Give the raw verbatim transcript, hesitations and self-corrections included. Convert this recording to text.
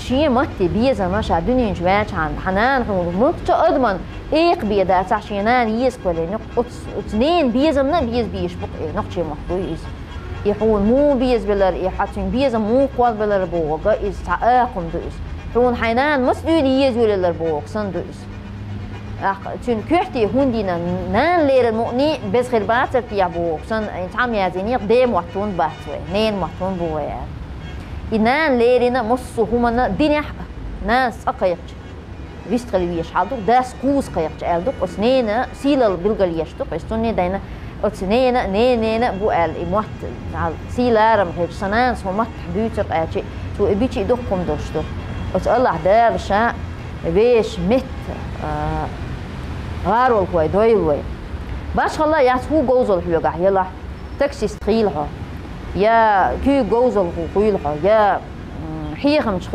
Шен матте безам ша дуьнен чу ваьчхьана, хьан нана хьуна муьлххача а адаман экха бен дацахь, шен нана еза кхоьллина, оцу, оцу ненан безамна а беза безаш бу-кх и нохчийн махкахой иза. И хьуна муха безабелар, и хьо цуьнан безам муха кхоллабелар бохург, иза цхьа акха хӀума ду иза. Хьуна хьайн нана маца дуьйна еза йолаелар бохург санна ду иза. ТӀаккха цуьнан коьрте хӀунда йина, нана леррина мукъане а беза хир бацара техьа бохург санна, цхьа ма яздинехь, ден мотт хӀунда бац вай, ненан мотт хӀунда бу вай аьлла. И нана леррина массо а хӀуманна динехь а, нанас цкъа кхайкхича, вистхила везаш хьал ду-кх, дас кхузза кхайкхича аьлла ду-кх, оцу ненан сийлалла билгалъеш ду-кх иза, цунна а дайна, оцу ненан а, ненан ненан а бу аьлла и мотт, сий-ларам хилча, сан нанас хӀун маттахь дуьйцура аьлча, цо и бича а дукха хӀума долуш ду. Оцу АллахӀ Дала ша вешан метта, а, гӀаролхой дойла вай. Башхалла яц хӀун говзалла хьоьгахь ялахь, таксист хийла хьо, я куьйга говзалла хуьйла хьо, я, м, хьехамча